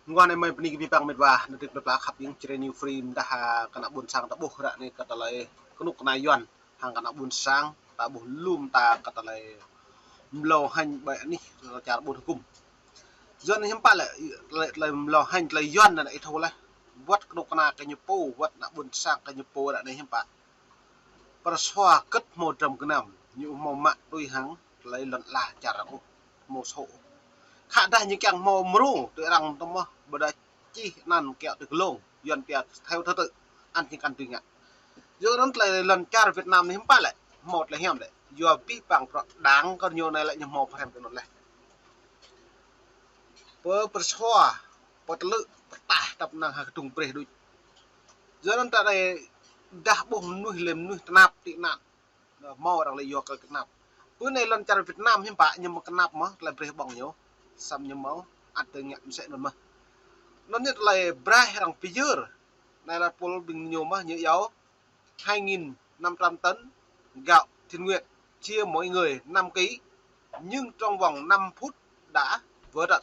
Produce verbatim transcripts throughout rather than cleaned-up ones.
Mơguah anai mơi bơni kơ abih bang met wa, nao dơ̆ng tơlơi pơala khăp ƀing Jrai New Free, mơdah, a, kơ ană ƀôn sang ta ƀuh ră anai kơ tơlơi kơnuk kơna Yuan, hăng kơ ană ƀôn sang ta ƀuh lŏm ta kơ tơlơi mlâo hăng ƀơi anih, ơ, čar ƀôn hơkŭm. Yuan anai hiư̆m pă lĕ, tơlơi, tơlơi mlâo hăng tơlơi Yuan anai ih thâo laih. Wơ̆t kơnuk kơna kơ ñu pô, wơ̆t ană ƀôn sang kơ ñu pô ră anai hiư̆m pă. Pơrơsua kơ̆t hmâo dram gơnam, ñu hmâo mă tui hăng tơlơi lŏn ala čar arăng ôh, hmâo sô. Khă dah ñu kiăng hmâo mrô, tui arăng tơmơ̆, ƀôdah čih anăn kiaŏ tui glông, Yuan pia theo thứ tự, anŭn ñu kăn tui ngă. Yua anŭn tơlơi lŏn čar Việt Nam anai hiư̆m pă lĕ, hmâo tơlơi hiam lĕ. Yua abih bang bruă đang kơ ñu anai lĕ ñu hmâo pơhrăm tui anŭn laih. Pơ, pơrơsua, pơtlư̆, pơtah tăp năng hăng kơdŭng brơi đôč. Yua anŭn ta anai dah ƀuh mơnuih lĕ mơnuih tơnap tị nạn. Hmâo arăng lĕ yua kơ tơnap. Pơ anai lŏn čar Việt Nam hiư̆m pă ñu hmâo tơnap mơ̆, tơlơi brơi ƀơ̆ng ñu. Samơ̆ ñu hmâo, ăt tơngă mơsĕ anŭn mơ̆n. Anŭn ñu tơlơi brơi arăng pơyơr. Anai lăt pul ƀing ñu mơ̆ ñu iâu hai nghìn năm trăm tấn gạo thiện nguyện chia mỗi người năm ký, nhưng trong vòng năm phút đã vỡ trận.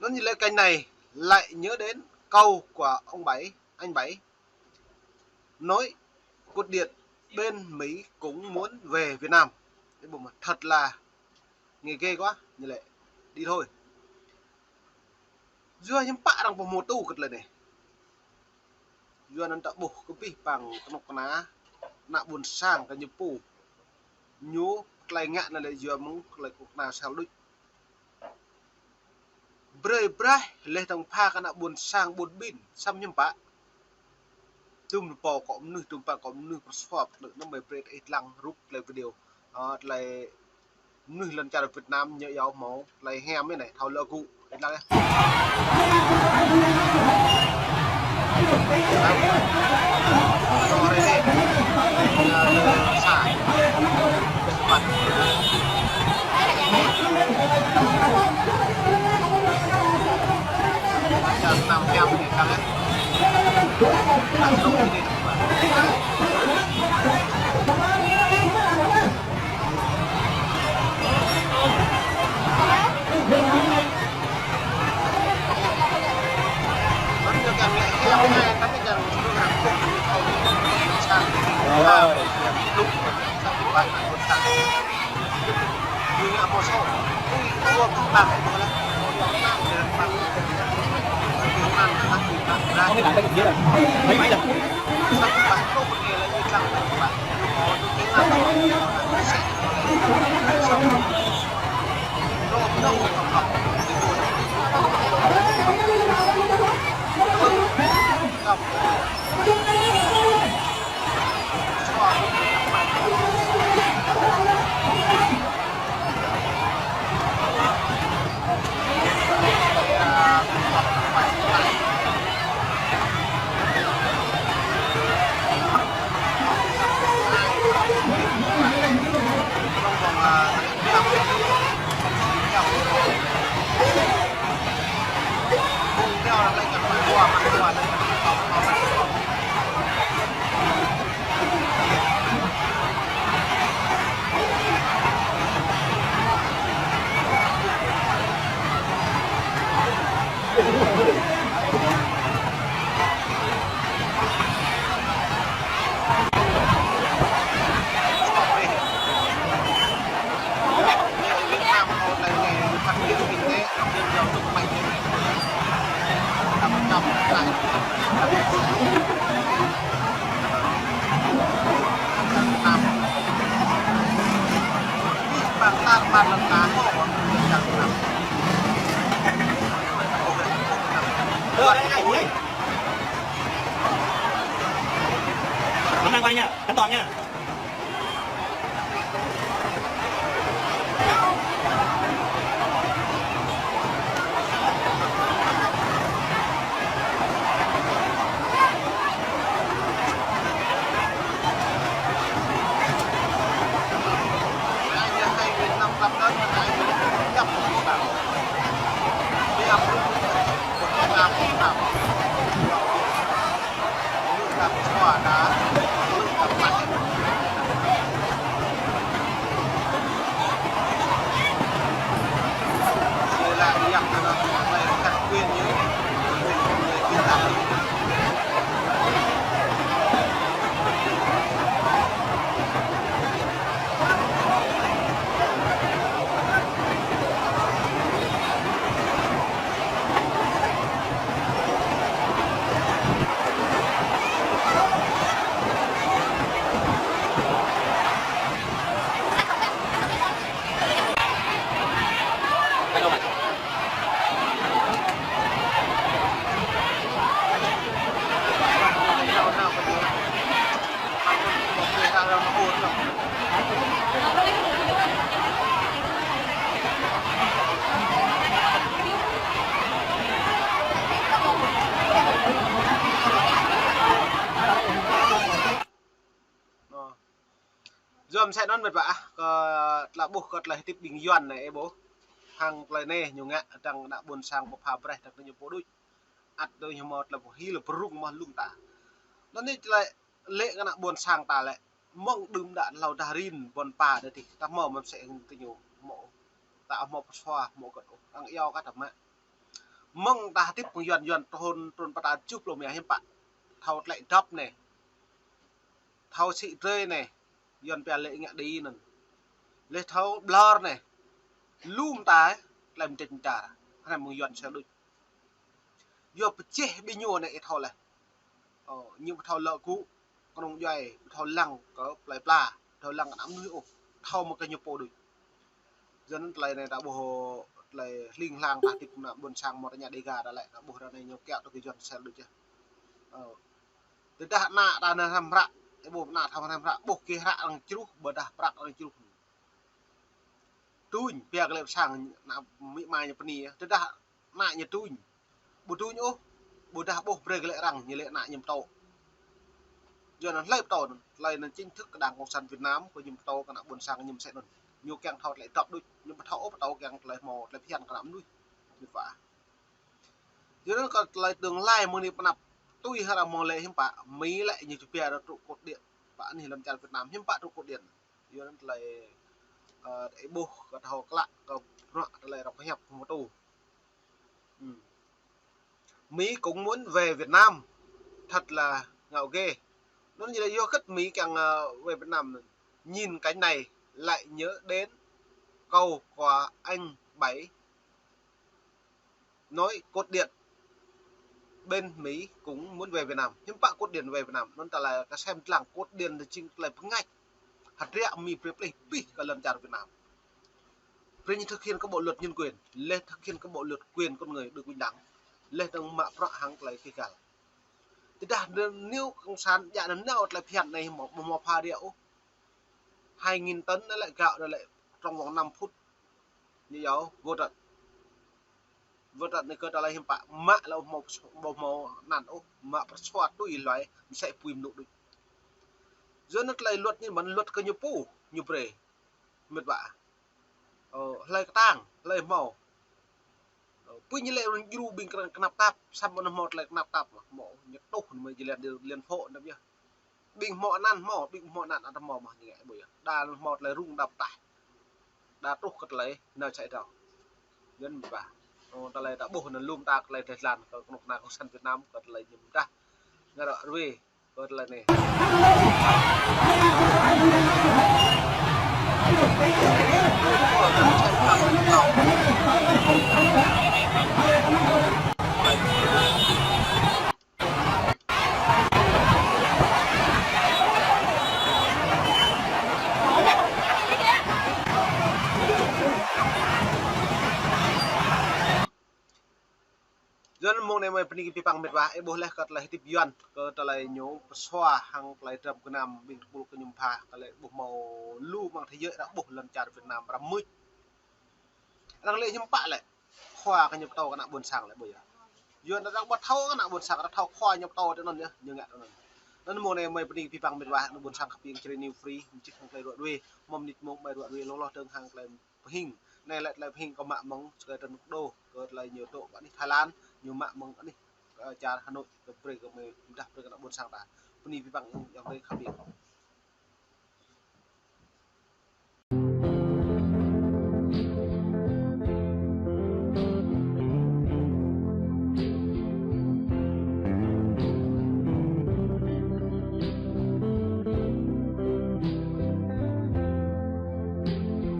Anŭn ñu lĕ kênh này lại nhớ đến câu của ông Bảy, anh Bảy nói, cột điện bên Mỹ cũng muốn về Việt Nam. Thế bộ mà thật là nghe ghê quá, ñu lĕ đi thôi. Yua hiư̆m pă arăng pơhmutu kơ tơlơi anai. Yua anŭn ta ƀuh kơ abih bang kơnuk kơna, ană ƀôn sang kơ ñu pô. Ñu tơlơi ngă anai lĕ yua mơ̆ng tơlơi kơnuk kơna sel đôč. Brơi brơi, leh tơng pha kơ ană ƀôn sang ƀôn ƀin, samơ̆ hiư̆m pă. Dŭm pô kơ mơnuih, dŭm pô kơ mơnuih pơrơsua, tơlơi anŭn mơi brơi ih lăng rup tơlơi video. Ơ, tơlơi mơnuih lŏn čar Việt Nam ñu iâu hmâo tơlơi hiam anai, thâo lơ gŭ, ih lăng yơh. Vẫn đang quay nha, cắm tòm nha. Yua mơ̆ng sĕ anŭn mĕt wa ah, kơ tơlơi ƀuh kơ tơlơi hơdip ƀing Yuan anai ih ƀuh. Hăng tơlơi anai ñu ngă dăng ană ƀôn sang pơpha braih dăng tơ ñu pô đôč. Ăt tơ ñu hmâo tơlơi pơhil pơrŭng mơ̆ lŏm ta. Anŭn anai tơlơi lĕ kơ ană ƀôn sang ta lĕ. Mơ̆ng đưm đă hlâo dah rin ƀôn pa đa tih. Ta hmâo mơ̆ mơsĕ tơ ñu hmâo. Ta hmâo pơsua hmâo gơ̆t ôh. Arăng iâu kơ ta mă. Mơ̆ng ta hơdip pơng Yuan Yuan trŭn trŭn pơtă tơjuh pluh mia hiư̆m pă. Thâo tơlơi dŏp anai. Thâo sĭ drơi anai, Yuan pia lĕ ngă đi anŭn. Lĕ thâo ƀlŏr anai, lŏm ta, tơlơi mơdĕt mơdar, hrăm mơ̆ng Yuan sel đôč. Yua pơjeh ƀing ñu anai ih thâo laih. Ơ, ñu ƀu thâo lŏ gŭ, kơnơ̆ng djuai, ƀu thâo lăng kơ plơi pla, ƀu thâo lăng kơ ană mơnuih ôh, thâo mơ̆ kơ ñu pô đôč. Yua anŭn tơlơi anai ta ƀuh tơlơi hling hlang ta hơdip ană ƀôn sang mơ̆ ta ña Đêga ta lĕ ta ƀuh ră anai ñu kiaŏ tơ kơ Yuan sel đôč yơh. Ơ. Tơdah ană ta anai hrăm hră, ih ƀuh ană ta hrăm hră, ƀuh kơ hră arăng čruh, ƀôdah prăk arăng čruh. Tuñ, pia kơ lĕ pơ sang ană amĭ ama ñu pơni yơh. Tơdah ană ñu tuñ, ƀu tuñ ôh, ƀôdah ƀuh brơi kơ lĕ arăng, ñu lĕ ană ñu pơtô. Yua anŭn hlơi pơtô anŭn, tơlơi anŭn chính thức kơ Đảng Cộng sản Việt Nam, kơ ñu pơtô kơ ană ƀôn sang ñu mơsĕ anŭn. Ñu kiăng thâo tơlơi dŏp đôč, ñu ƀu thâo ôh pơtô kiăng tơlơi hmâo, tơlơi phiăn kơ ană mơnuih. Mĕt wa. Yua anŭn kơ tơlơi tương lai mơ̆ng anai pơ anăp tui hơră mơ̆ng lĕ hiư̆m pă, Mi lĕ ñu či pia ră truh cột điện. Pă anih lŏn čar Việt Nam hiư̆m pă truh cột điện. Yua anŭn tơlơi, ơ, ih ƀuh kơ thâo klă kơ bruă tơlơi rŏk hiăp hmâo tu. Ừm. Mỹ cũng muốn về Việt Nam. Thật là ngạo ghê. Anŭn ñu lĕ yua hơget Mỹ kiăng, ơ, về Việt Nam. Nhìn cảnh này lại nhớ đến câu của anh Bảy nói cột điện bên Mỹ cũng muốn về Việt Nam. Hiư̆m pă cột điện về Việt Nam. Anŭn ta lĕ kơ sem lăng cột điện tơ jing tơlơi pơngač. Hơdră Mi brơi pơplih abih kơ lŏn čar Việt Nam. Brơi ñu thực hiện kơ bộ luật nhân quyền, lĕ thực hiện kơ bộ luật quyền con người được bình đẳng, lĕ dơ̆ng mă bruă hăng tơlơi kih găl. Tơdah anŭn ñu cộng sản djă anŭn ñu tơlơi phiăn anai hmâo, hmâo pha ră ôh. Hai nghìn tấn anai lĕ gạo anai lĕ trong vòng năm phút. Ñu yua vô tận. Vô tận anai kơ tơlơi hiư̆m pă mă lĕ hmâo, ƀu hmâo anăn ôh, mă pơsua tui hluai, mơsĕ apui mơnŭ đôč. Yua anŭn tơlơi luật ñu mơ̆n luật kơ ñu pô, ñu brơi. Mĕt wa. Ơ, hlơi kơtang, hlơi hmâo. Ơ, pui ñu lĕ run djru ƀing kơnăp tap, samơ̆ anŭn hmâo tơlơi kơnăp tap mơ̆, hmâo, ñu tuh anŭn mơ̆ jơlan, jơlan phŏ anŭn yơh. Ƀing hmâo anăn hmâo, ƀing hmâo anăn ăt hmâo mơ̆ ñu ngă ƀu yơh. Đa hmâo tơlơi rŭng đăp tah. Đa truh kơ tơlơi nao čai đao. Yua anŭn mĕt wa. Ơ, tơlơi ta ƀuh anŭn lŏm ta kơ tơlơi tơlan kơ kơnuk kơna cộng sản Việt Nam kơ tơlơi ñu mơdah. Ngă ră ruai. Kơ tơlơi anai. Yua anŭn mơ̆ng anai mơi bơni kơ abih bang mĕt wa, ih ƀuh laih kơ tơlơi hơdip Yuan, kơ tơlơi ñu pơsua hăng tơlơi dram gơnam ƀing tơpul kơ ñu pha, kơ lĕ ƀuh hmâo lu mơ̆ng thế giới arăng ƀuh lŏn čar Việt Nam arăng mưč. Arăng lĕ hiư̆m pă lĕ, khua kơ ñu pơtô kơ ană ƀôn sang lĕ ƀu yơh. Yua anŭn arăng ƀu thâo kơ ană ƀôn sang, arăng thâo khua ñu pơtô tơ anŭn yơh, ñu ngă tơ anŭn. Anŭn mơ̆ng anai mơi bơni kơ abih bang mĕt wa, ană ƀôn sang khăp kiăng čơrê New Free, mơčih hăng tơlơi ră ruai, mơ̆ng mơnit mơ̆ng mơi ră ruai, lŏ lŏ dơ̆ng hăng tơlơi pơhing. Anai lĕ tơlơi pơhing kâo mă mơ̆ng sơkai tơnuk đô, kơ tơlơi ñu dŏ pơ anih Thái Lan, ñu mă mơ̆ng anih, ơ, čar Hà Nội, kơ brơi kơ mơi, mơdah brơi kơ ană ƀôn sang ta. Bơni abih bang ayŏng adơi khăp kiăng.